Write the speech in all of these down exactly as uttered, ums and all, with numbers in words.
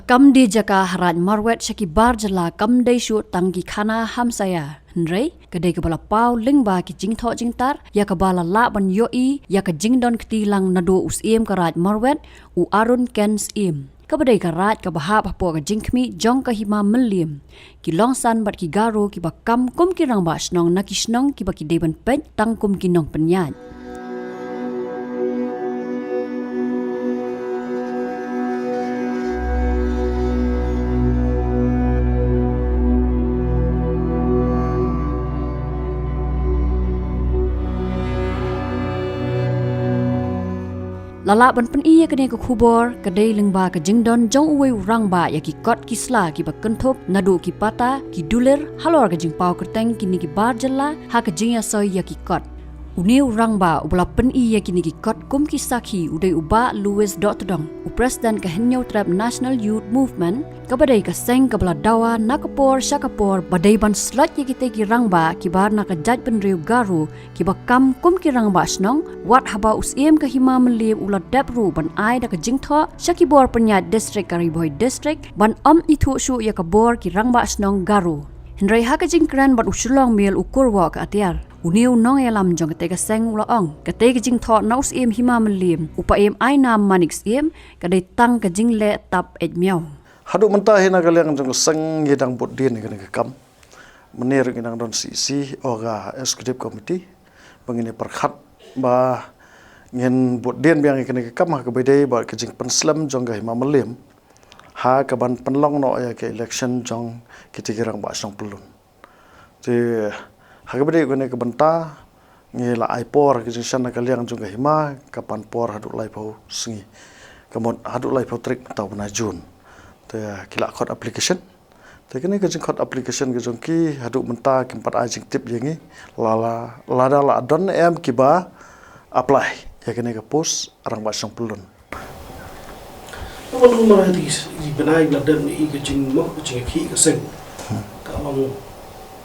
Kam dei jaka ha Raid Marwet sha ki bar jylla kam dei shuh tang ki khana hamsaïa. Hynrei ka dei kaba la paw lyngba ki jingthoh jingtar ïa kaba la lah ban ïohi ïa ka jingdon kti lang naduh u Syiem ka Raid Marwet, u Arun Ken Syiem. Kaba dei ka raid kaba hap hapoh ka jingkhmih jong ka Hima Mylliem. Ki Longsan bad ki Garo kiba kam kum ki rangbah shnong na ki shnong kiba ki dei ban peit tang kum ki nongpynïaid. La lah ban pyni ïa kane ka khubor ka dei lyngba ka jingdon jong uwei u rangbah ïa ki kot ki sla kiba kynthup naduh ki pata, ki dulir, halor ka jingpaw kyrteng kine ki bar jylla ha ka jingïasoi ïa ki kot. Une u rangbah uba la pyni ïa kine ki kot kum ki sakhi u dei u Bah Louis Dohtdong, u President ka Hynñiewtrep National Youth Movement, kaba dei ka seng kaba la dawa na ka por sha ka por ba dei ban slot ïa kitei ki rangbah kiba na ka jaitbynriew Garo kiba kam kum ki rangbah shnong, wat haba u Syiem ka Hima Mylliem u la dep ruh ban ai da ka jingthoh sha ki bor pynïaid district ka Ri Bhoi District ban ym ithuh shuh ïa ka bor ki rangbah shnong Garo. Hynrei ha ka jingkren bad u Shillong Mail u Kurwoh Ka Atiar, une u nongïalam jong katei ka seng u la ong, katei ka jingthoh na u Syiem Hima Mylliem, u Paiem Ainam Manik Syiem, ka dei tang ka jingleh tap eit miaw. Haduh mynta hi na ka liang jong ka seng ngi dang bud dien ïa kane ka kam. Mynne ruh ngi dang don C E C, o ka Executive Committee, ba ngin ïa pyrkhat ba ngin bud dien biang ïa kane ka kam ha kaba ïadei bad ka jingpynslem jong ka Hima Mylliem ha kaban pynlong noh ïa ka election jong kitei ki rangbah shnong pyllun. Te ha kaba ïadei kane ka bynta ngi la ai por ka jingshan na ka liang jong ka Hima ka pan por haduh laiphew sngi. Ka mut haduh laiphew tarik mynta u bnai June. Te ki la khot application. Te kane ka jingkhot application ka jong ki haduh mynta kim pat ai jingtip ïa ngi. La la lada la don em kiba apply ïa kane ka post rangbah shnong pyllun. Ka ba long ma ti i bnai la dem i ka jingmok ka jingkhih ka seng. Ka long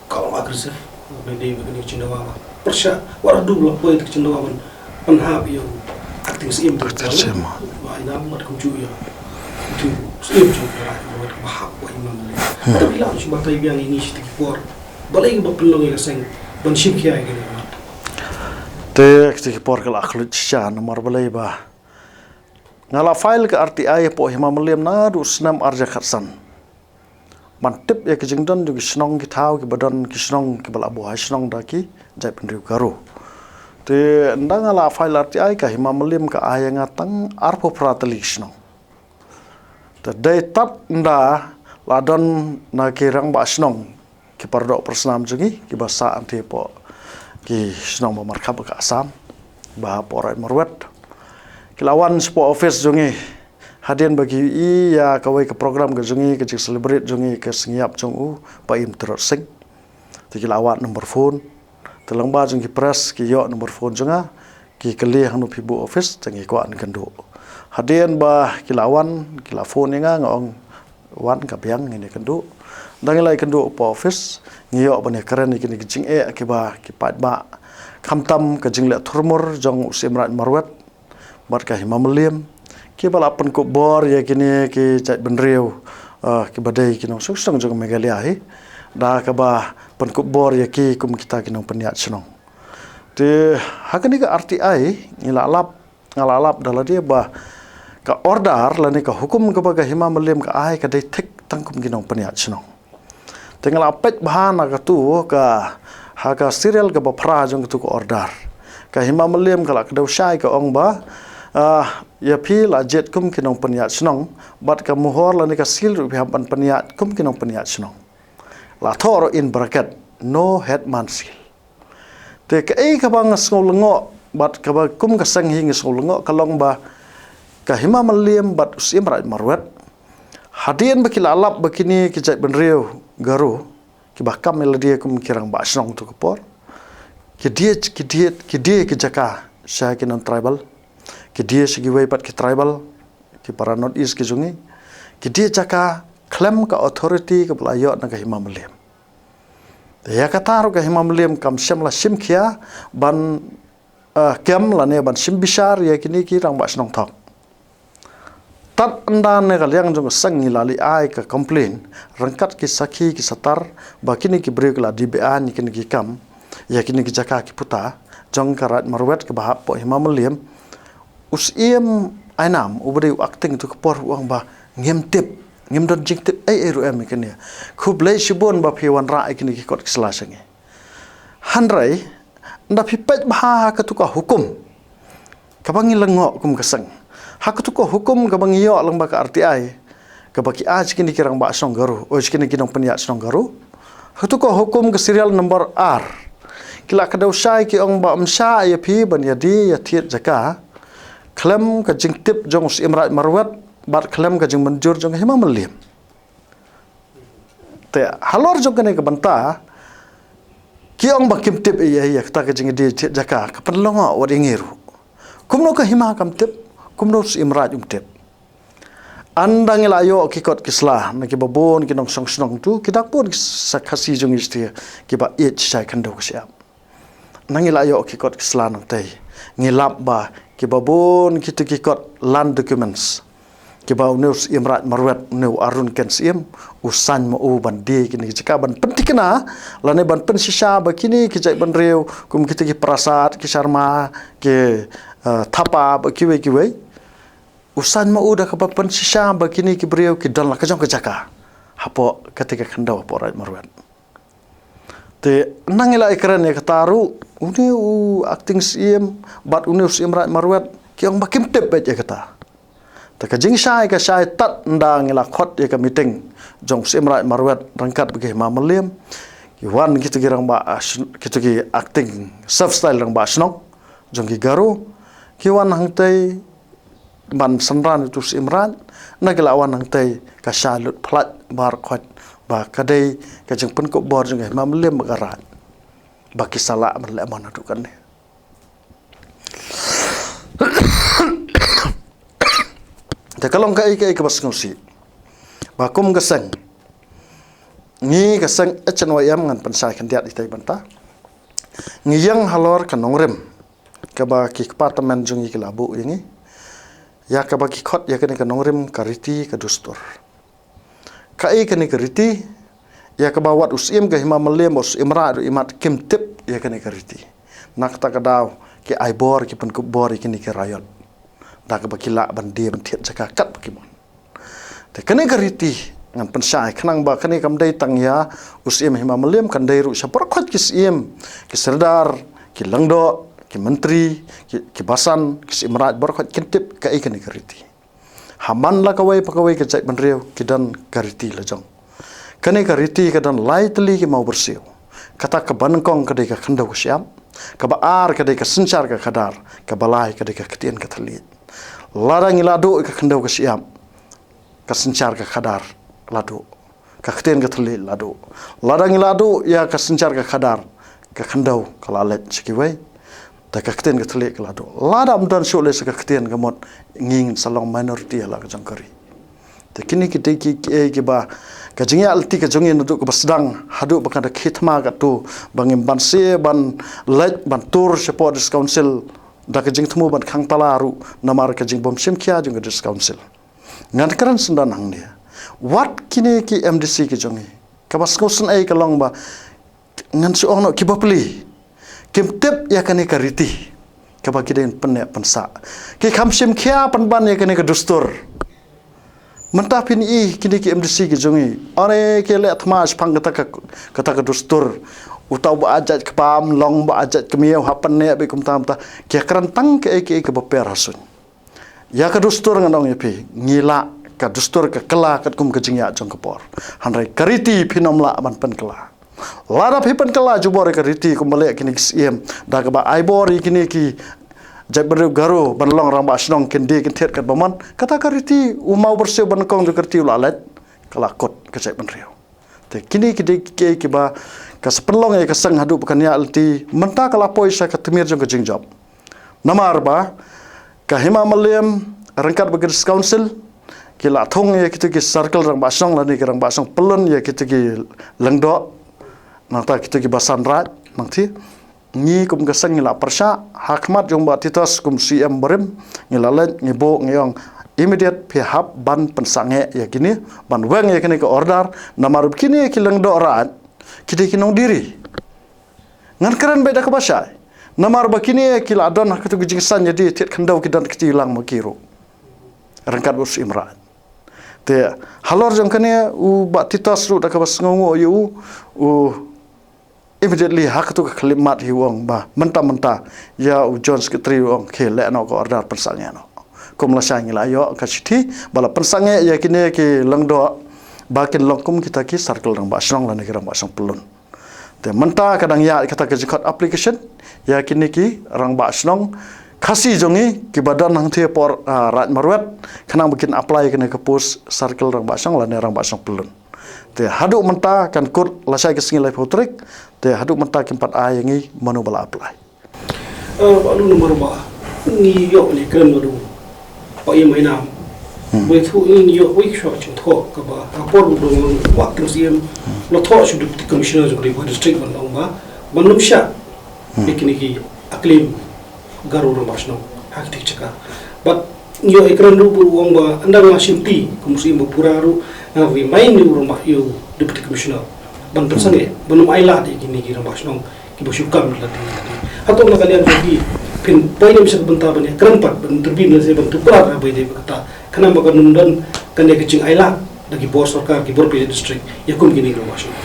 ka long aggressive. Ba dei ba ka jingdawa ba pyrshah wa la dum la poi ka jingdawa ban pynhap ïa u acting Syiem. Acting Syiem. Ba ina mat kumjuh ïa u Syiem jong ka Raid Marwet ba hap wa imam le. Tapi la shu batai biang ini shi tiki por. Balei ba pynlong ïa ka seng ban shim khia ïa ka mat. Te shi tiki por ka la khluit sha namar balei ba nga la file ka R T I hapoh Hima Mylliem naduh snem ar hajar khatsan. Ban tip ïa ki jingdon jong ki shnong ki thaw kiba don ki shnong kiba la buh ha shnong da ki jaitbynriew Garo. Te ynda nga la file R T I ka Hima Mylliem ka ai ïa nga tang arphew phra tylli ki shnong. Te dei tad ynda la don na ki rangbah shnong ki paradoh parasnam jong ngi kiba sah hangtei hapoh ki shnong ba markhap ka Assam ba hapoh Raid Marwet. Ki la wan shapoh office jong ngi hadien ba ki ïohi ïa kawei ka program ka jong ngi ka jing celebrate jong ngi ka sngi ïap jong u Paiem Tirot Sing. Te ki la wad number phone. Te lyngba jong ki press ki ïoh number phone jong nga, ki kylli hangno phi buh office, te ngi kwah ïakynduh. Hadien ba ki la wan, ki la phone ïa nga, nga ong wan ka biang ngin ïakynduh. Ynda ngi la ïakynduh hapoh office, ngi ïoh ban ïakren ïa kine ki jingeh kiba ki paidbah. Khamtam ka jingleh thurmur jong u Syiem Raid Marwet bad ka Hima Mylliem kiba la pynkup bor ïa kine ki jaitbynriew, eh, kiba dei ki nongshong shnong jong Meghalaya hi. Da kaba pynkup bor ïa ki kum kita ki nongpynïaid shnong. Te ha kane ka R T I ngi la lap, nga la lap da lade ba ka order lane ka hukum kaba ka Hima Mylliem ka ai ka dei thik tang kum ki nongpynïaid shnong. Te nga la peit bha na katu ka, ha ka serial kaba phra jong katu ka order. Ka Hima Mylliem ka la kdew shai ka ong ba, ah, ïa phi la jied kum ki nongpynïaid shnong bad ka mohor lane ka seal ruh phi hap ban pynïaid kum ki nongpynïaid shnong. La thoh ruh in bracket, no headman seal. Te kaei kaba nga sngew lyngngoh bad kaba kum ka seng hi nga sngew lyngngoh ka long ba ka Hima Mylliem bad u Syiem Raid Marwet hadien ba ki la lap ba kine ki jaitbynriew Garo kiba kam ïa lade kum ki rangbah shnong tu ka por, ki die, ki die, ki die ki jaka sha ki non tribal, ki die sha kiwei pat ki tribal, ki para North East ki jong ngi, ki die jaka khlem ka authority kaba la ïoh na ka Hima Mylliem. Te ïa kata ruh ka Hima Mylliem kam shym la shim khia ban, eh, kem lane ban shim bishar ïa kine ki rangbah shnong thok. Tad ynda na ka liang jong ka seng ngi la leit ai ka complain ryngkat ki sakhi ki satar ba kine ki briew ki la die be-aiñ ïa kine ki kam, ïa kine ki jaka ki puta jong ka Raid Marwet kaba hap hapoh Hima Mylliem. U Syiem Ainam uba dei u acting tu ka por u ong ba ngim tip, ngim don jingtip ei ei ruh em ïa kine. Khublei shibun ba phi wanrah ïa kine ki kot ki sla sha ngi. Hynrei ynda phi peit bha ha katu ka hukum kaba ngi la ngoh kum ka seng, ha katu ka hukum kaba ngi ïoh lyngba ka R T I, kaba ki ai sha kine ki rangbah shnong Garo, oi, sha kine ki nongpynïaid shnong Garo, ha katu ka hukum ka serial number ar, ki la kdew shai ki ong ba ym shah ïa phi ban ïa die ïa thied jaka khlem ka jingtip jong u Syiem Raid Marwet bad khlem ka jingmynjur jong ka Hima Mylliem. Te halor jong kane ka bynta ki ong ba kim tip ei ei ïa kata ka jingdie thied jaka, ka pynlong wat ïa ngi ruh. Kumno ka hima kam tip, kumno u Syiem Raid um tip? Ynda ngi la ïoh ki kot ki sla na kiba bun ki nongshong shnong tu, ki dang bun ki sa Khasi jong ngi shatei kiba ïeit shai khyndew ka shyiap. Ynda ngi la ïoh ki kot ki sla nangtei, ngi lap ba kiba bun kitu ki kot land documents kiba une u Syiem Raid Marwet, une u Arun Ken Syiem, u sign ma u ban die kine ki jaka, ban pynthikna lane ban pynshisha ba kine ki jaitbynriew kum kitu ki Prasad, ki Sharma, ki, eh, Thapa bad kiwei kiwei. U sign ma u da kaba pynshisha ba kine ki briew ki don la ka jong ka jaka hapoh kata ka khyndew hapoh Raid Marwet. Te ynda ngi la ïakren ïa kata ruh, une u acting Syiem bad une u Syiem Raid Marwet ki ong ba kim tip beit ïa kata. Te ka jingshai ka shai tad ynda ngi la khot ïa ka meeting jong u Syiem Raid Marwet ryngkat bad ka Hima Mylliem. Ki wan kitu ki rangbah, ah, sn-, kitu ki acting self style rangbah shnong jong ki Garo, ki wan hangtei ban synran ïa utu u Syiem Raid. Ynda ki la wan hangtei ka shah lut phlait baroh khoit ba ka dei ka jingpynkup bor jong ka Hima Mylliem bad ka Raid ba ki sa lah ban leh mon haduh kane. Te ka long kaei kaei kaba sngewsih ba kum ka seng, ngi ka seng H N Y M ngan pynshai khyndiat ïa kata ka bynta. Ngi ïeng halor ka nongrim kaba ki kpa tymmen jong ngi ki la buh ïa ngi, ïa kaba ki khot ïa kane ka nongrim ka riti ka dustur. Kaei kane ka riti, ïa kaba wat u Syiem ka Hima Mylliem, u Syiem Raid ruh imat kim tip ïa kane ka riti. Na kata ka daw ki ai bor, ki pynkup bor ïa kine ki raiyot da kaba ki lah ban die ban thied jaka katba ki mon. Te kane ka riti ngan pynshai khnang ba kane kam dei tang ïa u Syiem Hima Mylliem, kan dei ruh sha baroh khoit ki Syiem, ki Sordar, ki Lyngdoh, ki Myntri, ki, ki Basan, ki Syiem Raid, baroh khoit kin tip kaei kane ka riti. Ha man la kawei pa kawei ka jaitbynriew ki don ka riti la jong. Kane ka riti ka don lai tylli ki mawbyrsiew. Kata kaba nyngkong ka dei ka khyndew ka shyiap, kaba ar ka dei ka synshar ka khadar, kaba lai ka dei ka ktien ka thylliej. Lada ngi la duh ïa ka khyndew ka shyiap, ka synshar ka khadar la duh, ka ktien ka thylliej la duh. Lada ngi la duh ïa ka synshar ka khadar, ka khyndew ka la leit sha kiwei, te ka ktien ka thylliej ka la duh. Lada ym don shuh lei sa ka ktien, ka mut ngi ngin sa long minority ha la ka jong ka ri. Te kine ki dei ki, kiei kiba ka jingïaid lynti ka jong ngi naduh kaba sdang haduh ba kan da khie thma katto ba ngim banse ban leit ban tur shapoh District Council da ka jingthmu ban khang tala ruh namar ka jingbymshim khia jong ka District Council. Ngan kren syndon hangne. Wat kine ki M D C ki jong ngi, kaba sngewsynei ka long ba ngan shu ong noh kiba pli, kim tip ïa kane ka riti kaba ki dei ban pynneh pynsah. Ki kham shim khia pynban ïa kane ka dustur. Mynta phin i kine ki M D C ki jong ngi, are ki leh thma shaphang kata ka, kata ka dustur. Uta uba ai jait kpam long, ba ai jait kmie, u hap pynneh beit kumta kumta. Ki kren tang kaei kaei kaba per ha suiñ. Ïa ka dustur ngan ong ïa phi, ngi lah ka dustur ka kylla katkum ka jingïaid jong ka por. Hynrei ka riti phin ym lah ban pynkylla. Lada phi pynkylla jubor ïa ka riti kumba leh kine ki Syiem da kaba ai bor ïa kine ki jaitbynriew Garo ban long rangbah shnong, kin die kin thied katba mon, kata ka riti, u mawbyrsiew ba nyngkong jong ka riti u la leit, ka la kut ka jaitbynriew. Te kine ki dei kiei kiba ka sa pynlong ïa ka seng haduh ba kan ïaid lynti. Mynta ka la poi sha ka tmier jong ka jingjop. Namar ba ka Hima Mylliem ryngkat bad ka District Council ki la thung ïa kitu ki circle rangbah shnong lane ki rangbah shnong pyllun ïa kitu ki Lyngdoh, nangta kitu ki Basan Raid, nangta ngi kum ka seng ngi la pyrshah ha khmat jong Bah Titos kum C M barim, ngi la leit ngi buh ngi ong immediate phi hap ban pynsangeh ïa kine, ban weng ïa kine ka order, namar ba kine ki lyngdoh raid, ki dei ki nongdiri. Ngan kren beit da kaba shai. Namar ba kine ki la don ha katu ka jingsaiñ ïa die thied khyndew ki don kti lang ma ki ruh. Ryngkat u Syiem Raij. Te halor jong kane u Bah Titos ruh da kaba sngewnguh ïa u, u immediately ha katu ka khyllipmat hi u ong ba mynta mynta ïa u Joint Secretary u ong khie leh noh ka order pynsangeh noh. Kum lashai ngi la ïoh ka shithi ba la pynsangeh ïa kine ki lyngdoh ba kin long kum kita ki circle rangbah shnong lane ki rangbah shnong pyllun. Te mynta ka dang ïaid kata ka jingkhot application ïa kine ki rangbah shnong Khasi jong ngi kiba don hangthie por, ah, Raid Marwet, khnang ba kin apply kane ka post circle rangbah shnong lane rangbah shnong pyllun. Te haduh mynta kan kut lashai ka sngi laiphew tarik, te haduh mynta kim pat ai ïa ngi mano ba la apply. Eh, ba lu namar ba ngi ïoh ne kren ba du ba im ai nam. Hmm. Ba thu ngi ïoh wei shwa chim tho ka ba ha por bu dong wa kren siem lo tho shu Deputy Commissioner jong ka Ri Bhoi District ban long ba ban lum sha. Hmm. Ïa kine ki aklim Garo rangbah shnong ha ki tik chaka. But ngi ïoh i kren ruh ba u ong ba ynda nga shim ti kum siem ba pura ruh nga remind ïa u rangbah ïa u Deputy Commissioner ban pynsangeh ban ym ai lad ïa kine ki rangbah shnong kiba shu kam la dei la dei. Hato na ka liang jong ki phin poi ne sha ka bynta ban ïa kren pat ban intervene ne se ban tuklar ha ba ïadei bad kata. Khnang ba kan ym don kane ka jingai lad da ki bor sorkar ki bor P H E district ïa kum kine ki rangbah shnong.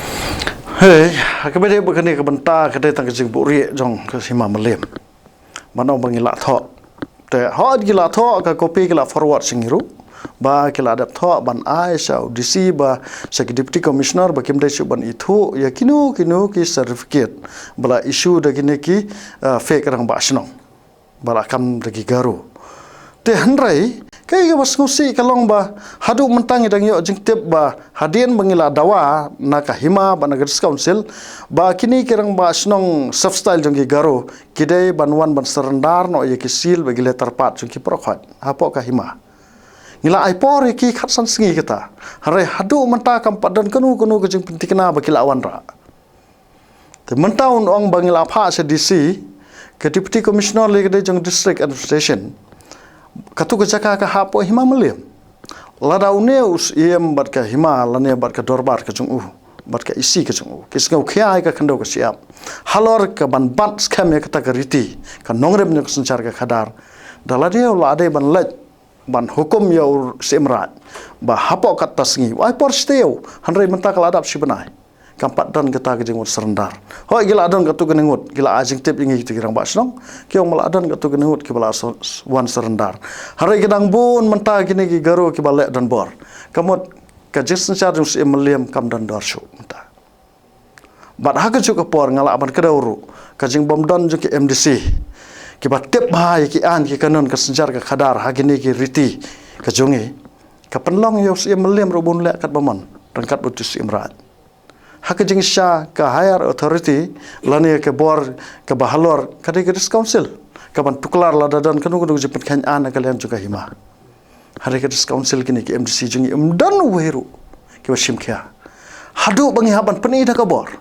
Hei, ha kaba ïadei bad kane ka bynta ka dei tang ka jingbuhrieh jong ka Hima Mylliem. Ban ong ba ngi la thoh. Te hooid ki la thoh, ka copy ki la forward sha ngi ruh. Ba ki la dep thoh ban ai sha u D C ba sha ki Deputy Commissioner ba kim dei shuh ban ithuh ïa kino kino ki certificate ba la issue da kine ki, eh, fake rangbah shnong ba la kam da ki Garo. Te hynrei kaei kaba sngewsih ka long ba haduh mynta ngi dang ïoh jingtip ba hadien ba ngi la dawa na ka Hima bad na ka District Council ba kine ki rangbah shnong self style jong ki Garo ki dei ban wan ban surrender noh ïa ki seal bad ki letter pass jong ki para khot hapoh ka Hima. Ngi la ai por ïa ki khatsan sngi kata. Hynrei haduh mynta kam pat don kano kano ka jingpynthikna ba ki la wanrah. Te mynta un ong ba ngi la phah sha D C, ka Deputy Commissioner lei ka dei jong District Administration. Katu ka jaka ka hap hapoh Hima Mylliem. Lada une u Syiem bad ka Hima lane bad ka dorbar ka jong u bad ka E C ka jong u ki sngewkhia ïa ka khyndew ka shyiap halor ka ban bat skhem ïa kata ka riti, ka nongrim ne ka synshar ka khadar. Da lade u la dei ban leit ban hukum ïa u Syiem Raij ba hapoh kata sngi u ai por shi taïew, hynrei mynta ka la dap shi bnai. Kam pat don kata ka jingwan surrender. Hooid ki la don katu kane ngut, ki la ai jingtip ïa ngi kito ki rangbah shnong, ki ong ba la don katu kane ngut kiba la sur-, wan surrender. Hynrei ki dang bun mynta kine ki Garo kiba leh donbor. Ka mut ka jingsynshar jong u Syiem Mylliem kam don dor shuh mynta. Bad ha kajuh ka por nga lah ban kdew ruh ka jingbym don jong ki M D C kiba tip bha ïa ki aiñ ki kanun ka synshar ka khadar ha kine ki riti ka jong ngi. Ka pynlong ïa u Syiem Mylliem ruh ba un leh katba mon ryngkat bad u Syiem Raij. Ha ka jingshisha ka higher authority lane ka bor kaba halor ka dei ka District Council kaban tuklar lada don kano kano ka jingpynkheiñ aiñ na ka liang jong ka Hima. Hynrei ka District Council kine ki M D C jong ngi ym don uwei ruh kiba shim khia. Haduh ba ngi hap ban pyni da ka bor.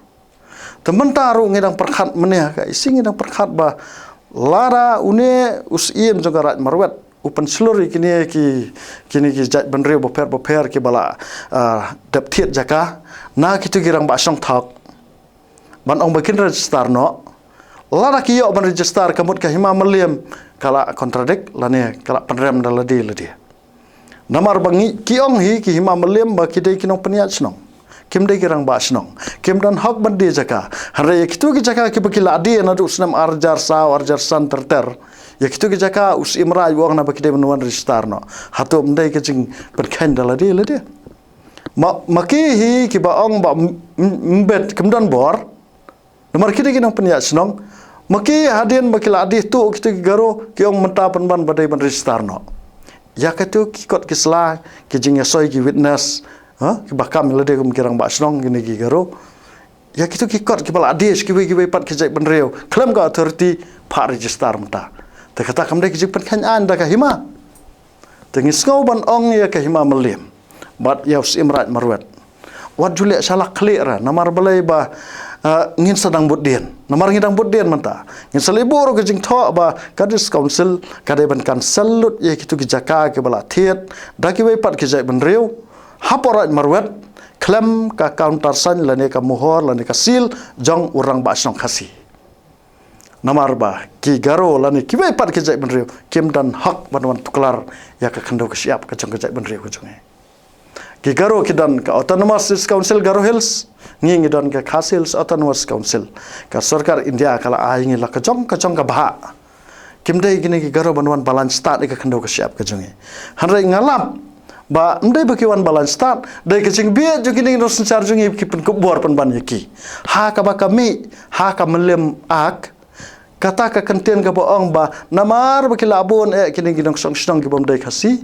Te mynta ruh ngi dang pyrkhat mynne ha ka E C ngi dang pyrkhat ba lada une u Syiem jong ka Raid Marwet u pynshlur ïa kine ki, kine ki jaitbynriew bapher bapher kiba la, ah, dep thied jaka na kito ki rangbah shnong thok ban ong ba kin register noh. Lada ki ïoh ban register ka mut ka Hima Mylliem ka la contradict lane ka la pynrem da lade lade. Namar ba ngi, ki ong hi ki Hima Mylliem ba ki dei ki nongpynïaid shnong. Kim dei ki rangbah shnong. Kim don hok ban die jaka. Hynrei ïa kito ki jaka kiba ki la die naduh snem ar hajar saw, ar hajar san ter ter. Ïa kito ki jaka u Syiem Raij u ong na ba ki dei ban wan register noh. Hato ym dei ka jingpynkheiñ da lade lade. Ma, ma ki hi kiba ong ba m-, m-, mbet kim don bor. Namar ki dei ki nongpynïaid shnong. Ma ki hadien ba ki la die tuh kito ki Garo ki ong mynta pynban ba dei ban register noh. Ïa kito ki kot ki sla, ki jingïasoi ki witness, ha? Kiba kam ïa lade kum ki rangbah shnong kine ki Garo. Ïa kito ki kot kiba la die sha kiwei kiwei pat ki jaitbynriew khlem ka authority phah register mynta. Te kata kam dei ki jingpynkheiñ aiñ da ka Hima. Te ngi sngew ban ong ïa ka Hima Mylliem bad ïa u Syiem Raij Marwet. Wat ju leh sha la khlieh ra namar balei ba Ah, ngin sa dang bud dien. Namar ngi dang bud dien mynta. Ngin sa leit buh ruh ka jingthoh ba ka District Council ka dei ban cancel lut ïa kitu ki jaka kiba la thied da kiwei pat ki jaitbynriew hapoh Raid Marwet, khlem ka countersign lane ka muhor lane ka seal jong u Rangbah Shnong Khasi. Namar ba ki Garo lane kiwei pat ki jaitbynriew kim don hok ban wan tuklar ïa ka khyndew ka shyiap ka jong ka jaitbynriew ka jong ngi. Ki Garo ki don ka Autonomous District Council Garo Hills, ngi ngi don ka Khasi Hills Autonomous Council. Ka sorkar India ka la ai ngi la ka jong ka jong ka bhah. Kim dei kine ki Garo ban wan balan stad ïa ka khyndew ka shyiap ka jong ngi. Hynrei nga lap ba ym dei ba ki wan balan stad, dei ka jingbieit jong kine ki nongsynshar jong ngi ki pynkup bor pynban ïa ki. Ha kaba ka mih ha ka Mylliem Ak, kata ka kyntien kaba ong ba namar ba ki la bun eh kine ki nongshong shnong ki bym dei Khasi,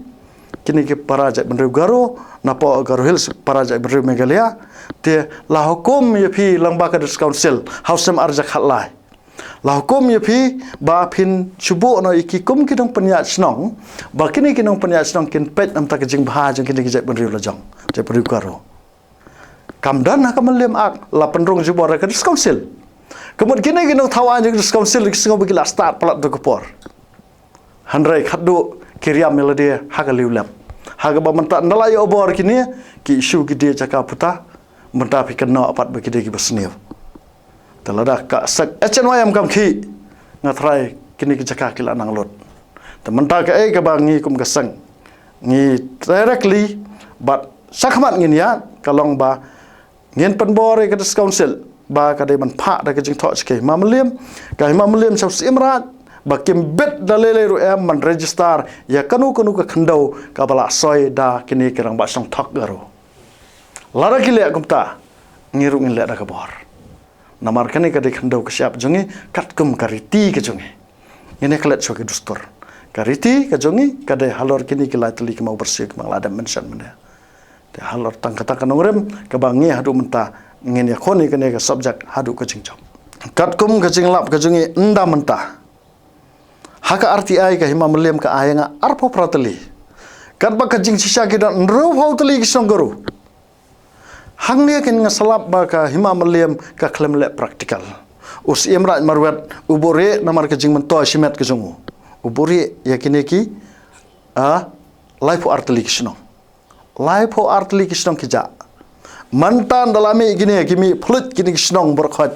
kine ki para jaitbynriew Garo napoh Garo Hills, para jaitbynriew Meghalaya, te la hukum ïa phi lyngba ka District Council ha u snem ar hajar khatlai. La hukum ïa phi ba phin shu buh noh ïa ki kum ki nongpynïaid shnong, ba kine ki nongpynïaid shnong kin peit namar ka jingbha jong kine ki jaitbynriew lajong, jaitbynriew Garo. Kam don ha ka Mylliem Ak, la pynrung jubor ha ka District Council. Ka mut kine ki nongthaw aiñ jong ka District Council ki sngew ba ki la stad palat da ka por. Hynrei khatduh ki riam ïa lade ha ka liw lem. Ha kaba mynta ynda la ïoh bor kine, ki issue ki die jaka puta, mynta phi kynnoh pat ba ki dei kiba sniew. Te lada ka seng H N Y M kam khih, nga tharai kine ki jaka ki la nang lut. Te mynta kaei kaba ngi kum ka seng ngi directly bad shakhmat ngin ïa ka long ba ngin pynbor ïa ka District Council ba ka dei ban phah da ka jingthoh sha ka Hima Mylliem, ka Hima Mylliem sha u Siem Raij, ba kim bit da lei lei ruh em ban register ïa kano kano ka khyndew kaba la soi da kine ki rangbah shnong thok Garo. Lada ki leh kumta, ngi ruh ngin leh da ka bor. Namar kane ka dei khyndew ka shyiap jong ngi, katkum ka riti ka jong ngi. Ngin ïa klet shuwa ki dustur. Ka riti ka jong ngi ka dei halor kine ki lai tylli ki mawbyrsiew kiba nga la dep mention mynne. Te halor tang kata ka nongrim kaba ngi haduh mynta ngin ïakhun ïa kane ka subject haduh ka jingjop. Katkum ka jinglap ka jong ngi ynda mynta, ha ka R T I ka Hima Mylliem ka ai ïa nga arphew phra tylli. Katba ka jingshisha ki don hynriewphew tylli ki shnong Garo. Hangne kin nga sa lap ba ka Hima Mylliem ka khlem leh practical. U Siem Raij Marwet u buhrieh namar ka jingmyntoi shimet ka jong u. U buhrieh ïa kine ki, ah, laiphew ar tylli ki shnong. Laiphew ar tylli ki shnong ki jah. Mynta ynda la mih kine ki mih phluit kine ki shnong baroh khoit.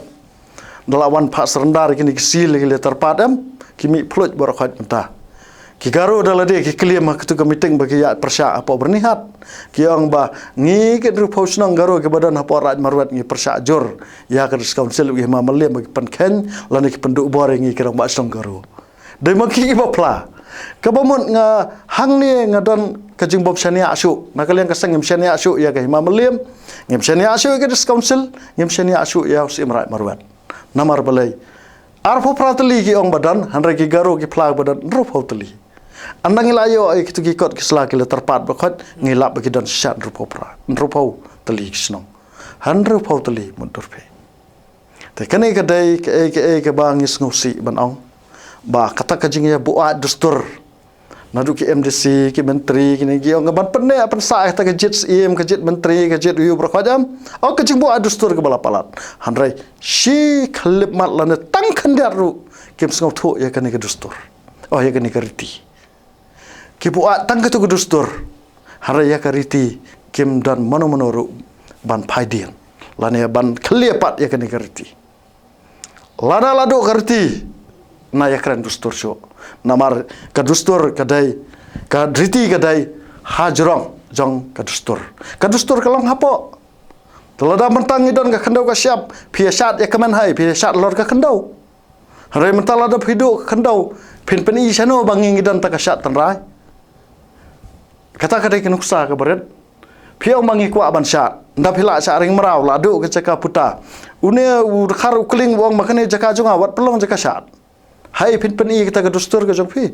Ynda la wan phah surrender kine ki seal ki letter path em, ki mih phluit baroh khoit mynta. Ki Garo da lade ki claim ha katu ka meeting ba ki ïaid pyrshah hapoh Byrnihat. Ki ong ba ngi ki hynriewphew shnong Garo kiba don hapoh Raid Marwet ngi pyrshah jur ïa ka District Council, ïa ka Hima Mylliem ba ki pynkheiñ lane ki pynduh bor ïa ngi ki rangbah shnong Garo. Dei ma ki kiba phla. Kaba mut nga hangne nga don ka jingbym shaniah shuh. Na ka liang ka seng ngim shaniah shuh ïa ka Hima Mylliem, ngim shaniah shuh ïa ka District Council, ngim shaniah shuh ïa u Siem Raij Marwet. Namar balei? Arphew phra tylli ki ong ba don, hynrei ki Garo ki phla ba don hynriewphew tylli. Ynda ngi la ïoh ïa kitu ki kot ki sla ki letter path baroh khoit, ngi lap ba ki don shisha hynriewphew phra, hynriewphew tylli ki shnong. Hynriewphew tylli, mutdur phi. Te kane ka dei kaei kaei kaba ngi sngewsih ban ong ba kata ka jingïabuaid dustur. Naduh ki M D C, ki myntri, kine ki ong ban pynneh pynsah ïa kata ka jied syiem, ka jied myntri, ka jied U U baroh khoit em. Oh, ka jingbuaid dustur kaba la palat. Hynrei shi khyllipmat lane tang khyndiat ruh kim sngewthuh ïa kane ka dustur. Oh, ïa kane ka riti. Ki buaid tang katu ka dustur. Hynrei ïa ka riti kim don mano mano ruh ban phaidien lane ban khlieh pat ïa kane ka riti. Lada la duh ka riti, na ïakren dustur shuh. Namar ka dustur ka dei, ka riti ka dei hajrong jong ka dustur. Ka dustur ka long hapoh. Te lada mynta ngi don ka khyndew ka shyiap, phi ïa shad ïa ka kmen hai, phi ïa shad halor ka khyndew. Hynrei mynta lada phi duh ka khyndew, phin pyni shano ba ngi ngi don ta ka shad tynrai. Kata ka dei ka nuksa kaba rit. Phi ong ba ngi kwah ban shad, ynda phi lah shad ring mraw, la duh ka jaka puta. Une u dkhar u kling u ong ba kane jaka jong nga, wat pynlong jaka shad. Hai phin pyni kata ka dustur ka jong phi.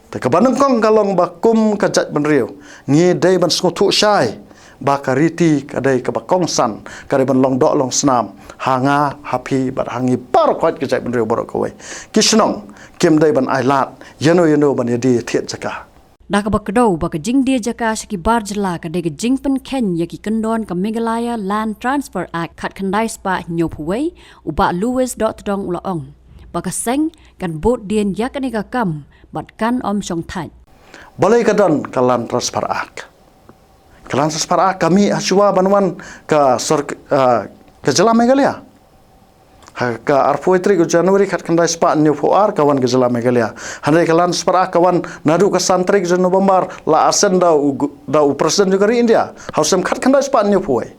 Te kaba nyngkong ka long ba kum ka jaitbynriew, ngi dei ban sngewthuh shai ba ka riti ka dei kaba kongsan, ka dei ban long doh long snam ha nga, ha phi bad ha ngi baroh khoit ka jaitbynriew baroh kawei. Ki shnong kim dei ban ailad ïano ïano ban ïadie thied jaka. Da kaba kdew ba ka jingdie jaka sha ki bar jylla ka dei ka jingpynkheiñ ïa ki kyndon ka Meghalaya Land Transfer Act khatkhyndai spah hynñiewphew wei, u Bah Louis Dohtdong u la ong ba ka seng kan bud dien ïa kane ka kam bad kan ym shong thait. Balei ka don ka Land Transfer Act? Ka Land Transfer Act ka mih ha shuwa ban wan ka sor-, ah, ka jylla Meghalaya. Ha ka arphew tarik u January khatkhyndai spah hynñiewphew ar ka wan ka jylla Meghalaya. Hynrei ka Land Transfer Act ka wan naduh ka san tarik u November la ascend da u, da u President jong ka ri India. Ha u snem khatkhyndai spah hynñiewphew wei.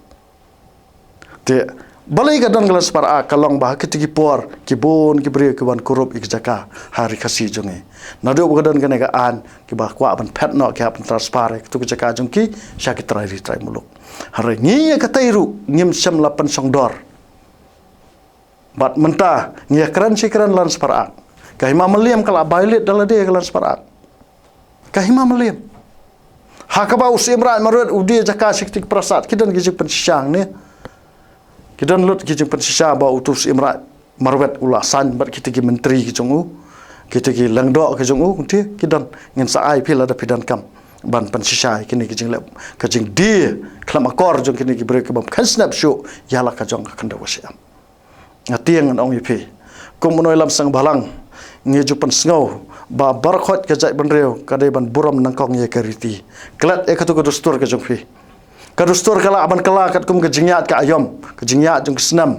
Te, balei ka don ka Land Transfer Act? Ka long ba ha kiti ki por, ki bun ki briew ki wan kurup ïa ki jaka ha ri Khasi jong ngi. Naduh ba ka don kane ka aiñ, kiba kwah ban phet noh ki hap ban transfer ïa kitu ki jaka jong ki sha ki trai ri trai muluk. Hynrei ngi ïa katei ruh ngim shym la pynshong dor. Bad mynta ngi ïa kren shi kren Land Transfer Act. Ka Hima Mylliem ka la violate da lade ka Land Transfer Act. Ka Hima Mylliem. Ha kaba u Syiem Raij Marwet u die jaka sha kiti ki prasat, ki don ki jingpynshisha ne. Ki don lut ki jingpynshisha ba utu u Syiem Raij Marwet u la saiñ bad kiti ki myntri ki jong u, kiti ki lyngdoh ki jong u, kiti ki don. Ngin sa ai phi lada phi donkam ban pynshisha ïa kine ki jingleh, ka jingdie khlem akor jong kine ki briew ki bym kheiñ snep shuh ïa la ka jong ka khyndew ka shyiap. Nga tieng ngan ong ïa phi, kum u nongïalam seng bhalang, ngi ju pynsngew ba baroh khoit ka jaitbynriew ka dei ban burom nyngkong ïa ka riti. Klet ïa katu ka dustur ka jong phi. Ka dustur ka lah ban kylla katkum ka jingïaid ka aïom, ka jingïaid jong ka snem.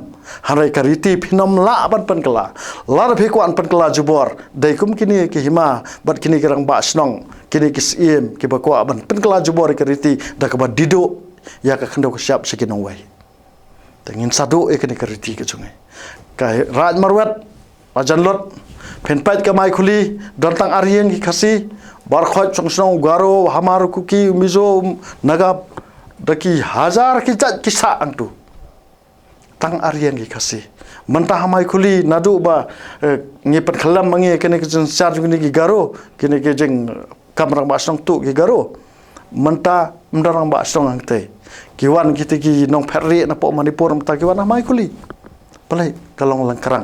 Hynrei ka riti phin ym lah ban pynkylla. Lada phi kwah ban pynkylla jubor, dei kum kine ki hima bad kine ki rangbah shnong, kine ki syiem kiba kwah ban pynkylla jubor ïa ka riti da kaba die duh ïa ka khyndew ka shyiap sha ki nongwei. Te ngin sa duh ïa kane ka riti ka jong ngi. Ka Raij Marwet, la jan lut, phin peit ka Maikhuli, don tang ar ïing ki Khasi, baroh khoit shnong shnong, u Garo, u Hmar, u Kuki, u Mizo, u Naga, da ki hajar ki jait ki sah hangtu. Tang ar ïing ki Khasi. Mynta ha Maikhuli, naduh ba, eh, ngi pynkhlem ma ngi kane ka jingsynshar jong kine ki Garo, kine ki jing kam rangbah shnong tuh ki Garo. Mynta ym don rangbah shnong hangtei. Ki wan kiti ki nongphet rieh napoh Manipur mynta ki wan ha Maikhuli. Balei? Ka long lyngkrang.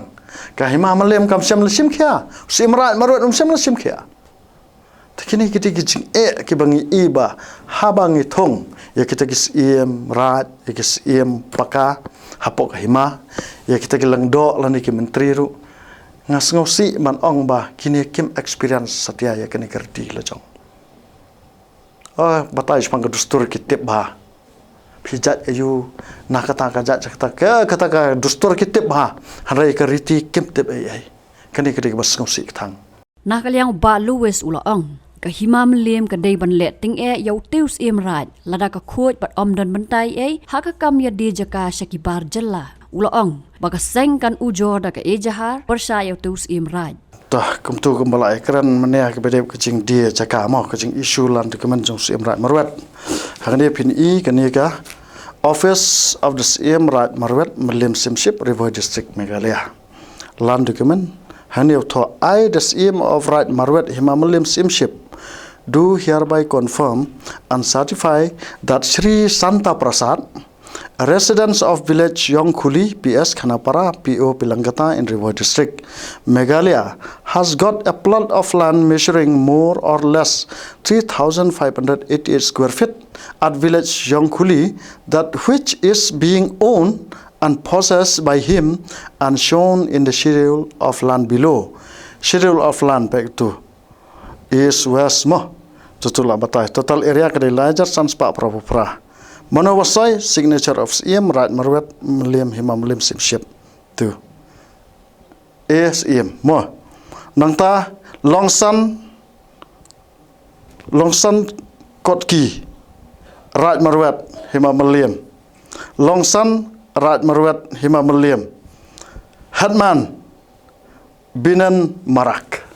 Ka Hima Mylliem kam shym la shim khia. U Syiem Raij Marwet um shym la shim khia. Te kine kiti ki jingeh kiba ngi i ba haba ngi thung ïa kita ki syiem raij, ïa ki syiem paka hapoh ka hima, ïa kita ki lyngdoh lane ki myntri ruh. Nga sngewsih ban ong ba kine kim experience satia ïa kane ka riti la jong. Oh, batai shaphang ka dustur ki tip bha. Phi jait aïu, na kata ka jait, kata ka, kata ka dustur ki tip bha. Hynrei ka riti kim tip ei ei. Kane ka dei kaba sngewsih kthang. Na ka liang u Bah Louis u la ong, ka Hima Mylliem ka dei ban leh tyngeh ïa utu u Syiem Raij, lada ka khuid bad ym don bynta ei ei ha ka kam ïadie jaka sha ki bar jylla. U la ong ba ka seng kan ujor da ka ejahar pyrshah ïa utu u Syiem Raij. Tah, kumtu kumba la ïakren mynne ha kaba dei ka jingdie jaka mo, ka jing issue land document jong u Syiem Raij Marwet. Hangne phin i kane ka Office of the Syiem Raij Marwet, Mylliem Syiemship, Ri Bhoi District, Meghalaya. Land document, hangne u thoh, I, the Syiem of Raij Marwet, Hima Mylliem Syiemship, do hereby confirm and certify that Shri Santa Prasad, residents of village Yongkhuli, P S Khanapara, P O Pilangkata in Ri Bhoi District, Meghalaya, has got a plot of land measuring more or less three thousand five hundred eighty-eight square feet at village Yongkhuli, that which is being owned and possessed by him and shown in the schedule of land below. Schedule of land, peit tu. East West mo. Tutu la batai. Total area ka dei lai hajar san spah phra phew phra. Mano ba soi, signature of Syiem Raij Marwet, Mylliem Hima Mylliem Syiemship. Tu. E Syiem mo. Nangta Longsan, Longsan Kotki, Raij Marwet, Hima Mylliem. Longsan, Raij Marwet, Hima Mylliem. Headman, Binan Marak.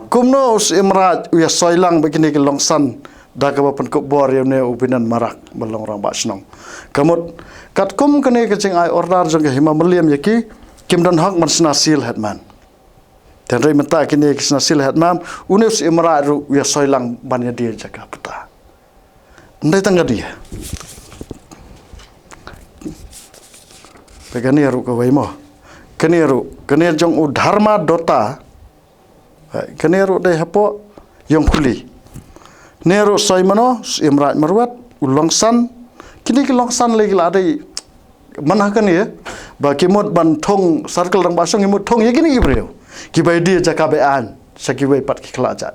Kumno u Syiem Raij u ïa soi lang ba kine ki Longsan da kaba pynkup bor ïa une u Binan Marak ba long rangbah shnong. Ka mut katkum kane ka jingai order jong ka Hima Mylliem ïa ki, kim don hok ban shna seal headman. Te hynrei mynta kine ki shna seal headman, une u Syiem Raij ruh u ïa soi lang ban ïadie jaka pata. Ndai tang ka dei. Te kane ruh kawei mo. Kane ruh, kane jong u Dharma Dota. Kane ruh dei hapoh Yongkhuli. Ne ruh Soimano, Imraij Marwet, u Longsan. Kine ki Longsan lei ki la dei man ha kane ba ki mut ban thung circle Rangbah Shnong, ki mut thung ïa kine ki briew. Ki bai die jaka be-aiñ sha kiwei pat ki khlajat.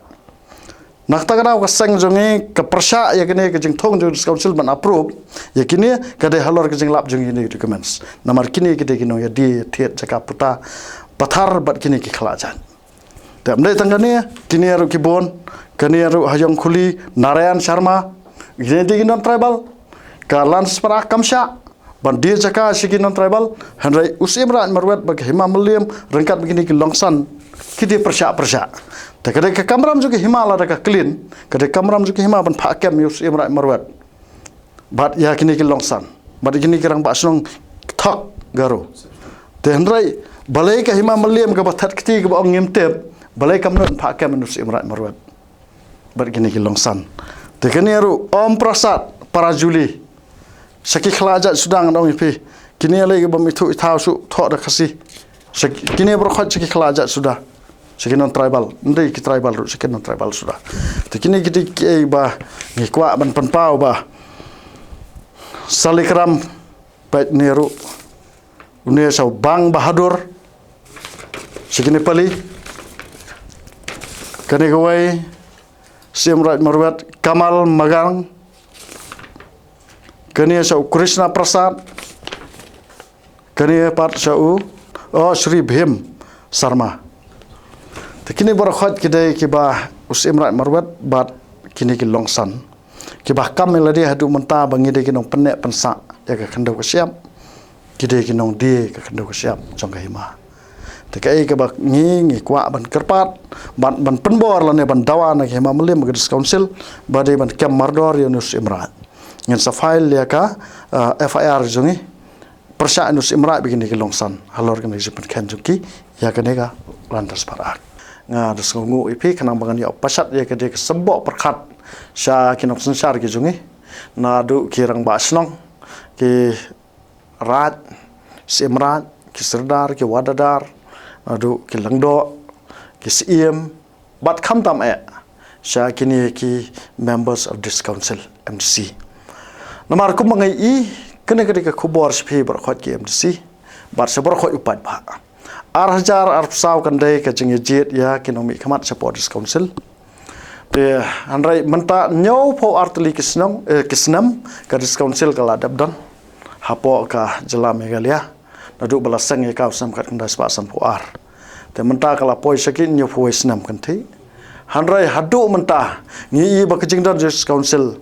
Na kata ka daw ka seng jong ngi ka pyrshah ïa kane ka jingthung jong District Council ban approve ïa kine, ka dei halor ka jinglap jong kine ki documents. Namar kine ki dei ki nongïadie thied jaka puta pathar bad kine ki khlajat. Te ym dei tang kane, kine ruh ki bun, kane ruh ha Yongkhuli, Narayan Sharma, kine dei ki non-tribal, ka Lance Para kam shah ban die jaka sha ki non-tribal, hynrei u Syiem Raij Marwet bad ka Hima Mylliem ryngkat bad kine ki Longsan ki die pyrshah pyrshah. Te ka dei ka kamram jong ka Hima lada ka clean, ka dei kamram jong ka Hima ban phah kem ïa u Syiem Raij Marwet bad ïa kine ki Longsan bad ïa kine ki Rangbah Shnong thok Garo. Te hynrei balei ka Hima Mylliem kaba that kti kaba ong ngim tip, balei kam nud phah kem ïa u Syiem Raij Marwet bad kine ki Longsan. Te kane ruh Om Prasad Parajuli, sha ki khlajat suda ngan ong ïa phi. Kine lei ki bym ithuh ithaw shuh, thoh da Khasi. Sha ki-, kine baroh khoit sha ki khlajat suda, sha ki non-tribal, ym dei ki tribal ruh, sha ki non-tribal suda. Te kine ki dei kiei ba ngi kwah ban pynpaw ba Salikram, peit ne ruh, une sha u Bang Bahadur, sha kine pali. Kane kawei, Syiem Raij Marwet, Kamal Magang. Kane sha u Krishna Prasad. Kane pat sha u, oh, Shri Bhim Sarma. Te kine baroh khoit ki dei kiba u Syiem Raij Marwet bad kine ki Longsan kiba kam ïa lade haduh mynta ba ngi dei ki nongpynneh pynsah ïa ka khyndew ka shyiap. Ki dei ki nongdie ka khyndew ka shyiap jong ka Hima. Te kaei kaba ngi, ngi kwah ban kyrpad, ban, ban pynbor lane ban dawa na ka Hima Mylliem, ka District Council, ba dei ban kem mardor ïa une u Syiem Raij. Ngin sa file ïa ka, eh, F I R jong ngi pyrshah ïa une u Syiem Raij bad kine ki Longsan halor kane ka jingpynkheiñ jong ki ïa kane ka Land Transfer Act. Nga da sngewnguh ïa phi khnang ba ngan ïoh pashat ïa kane ka symboh pyrkhat sha ki nongsynshar ki jong ngi, naduh ki Rangbah Shnong, ki Raid, Syiem Raid, ki Sirdar, ki Wadadar, naduh ki Lyngdoh, ki Syiem, bad khamtam eh sha kine ki members of District Council, M D C. Namar kumba nga ïohi, kane ka dei ka khubor sha phi baroh khoit ki M D C bad sha baroh khoit u paidbah. Ar hajar arphew saw kan dei ka jingïajied ïa ki nongmihkhmat shapoh District Council. Te hynrei mynta hynñiewphew ar tylli ki snem, eh, ki snem ka District Council ka la dep don hapoh ka jylla Meghalaya. Naduh ba la seng ïa ka u snem khatkhyndai spah sanphew ar. Te mynta ka la poi sha ki hynñiewphew wei snem kynthih. Hynrei haduh mynta ngi ïohi ba ka jingdon District Council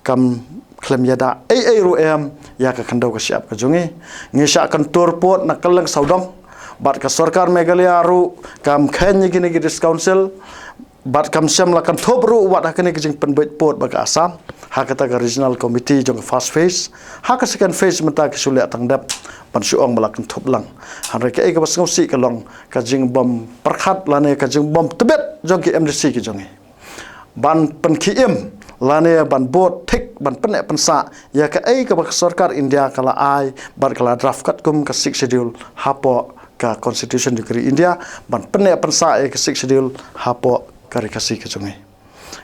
kam khlem ïada ei ei ruh em ïa ka khyndew ka shyiap ka jong ngi. Ngi shah kyntur pud na kylleng sawdong. Bad ka sorkar Meghalaya ruh kam kheiñ ïa kine ki District Council. Bad kam shym la kynthup ruh wat ha kane ka jingpynbeit pud bad ka Assam ha kata ka regional committee jong ka first phase. Ha ka second phase mynta ki shu leh tang dep ban shu ong ba la kynthup lang. Hynrei kaei kaba sngewsih ka long ka jingbym pyrkhat lane ka jingbym tbit jong ki M D C ki jong ngi ban pynkhie im lane ban bud thik ban pynneh pynsah ïa kaei kaba ka sorkar India ka la ai bad ka la draft katkum ka Sixth Schedule hapoh ka Constitution jong ka ri India, ban pynneh pynsah ïa ka Sixth Schedule hapoh ka ri Khasi ka jong ngi.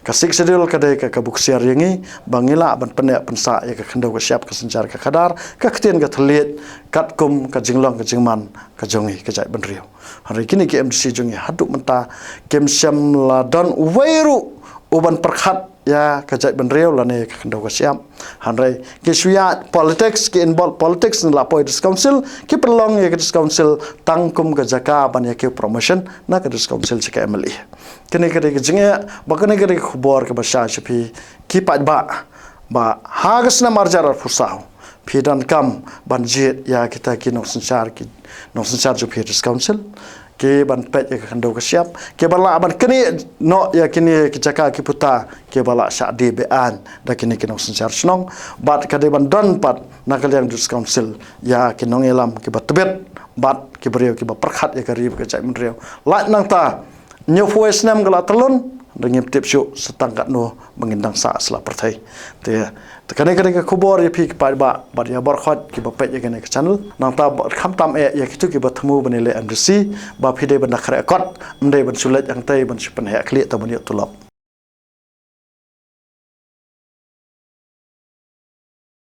Ka Sixth Schedule ka dei ka, ka buksiar ïa ngi ba ngi lah ban pynneh pynsah ïa ka khyndew ka shyiap, ka synshar ka khadar, ka ktien ka thylliej, katkum ka jinglong ka jingman ka jong ngi ka jaitbynriew. Hynrei kine ki M D C jong ngi haduh mynta kim shym la don uwei ruh u ban pyrkhat ïa ka jaitbynriew lane ka khyndew ka shyiap. Hynrei ki shu ïaid politics, ki involve politics, ne la poi District Council, ki pynlong ïa ka District Council tang kum ka jaka ban ïa kiew promotion na ka District Council sha ka M L A. Kane ka dei ka jingeh, bad kane ka dei ka khubor kaba shai sha phi ki paidbah, ba ha ka snem ar hajar arphew saw phi donkam ban jied ïa kita ki nongsynshar, ki nongsynshar jong phi District Council, ki ban peit ïa ka khyndew ka shyiap, ki ban lah ban knieh noh ïa kine ki jaka ki puta kiba la shah die be-aiñ da kine ki nongsynshar shnong. Bad ka dei ban don pat na ka liang District Council ïa ki nongïalam kiba tbit bad ki briew kiba pyrkhat ïa ka ri bad ka jaitbynriew. Lait nangta hynñiewphew wei snem ka la tyllun, da ngim tip shuh sa tang katno ba ngin dang sah sla pyrthei. Te, te kane, kane ka khubor ïa phi ki paidbah bad ïa baroh khoit kiba peit ïa kane ka channel. Nangta ba khamtam eh ïa kito kiba thmu ban ïaleh M D C, ba phi dei ban da khreh kot, ym dei ban shu leit hangtei ban shu pynheh khlieh tang ban ïoh tulop.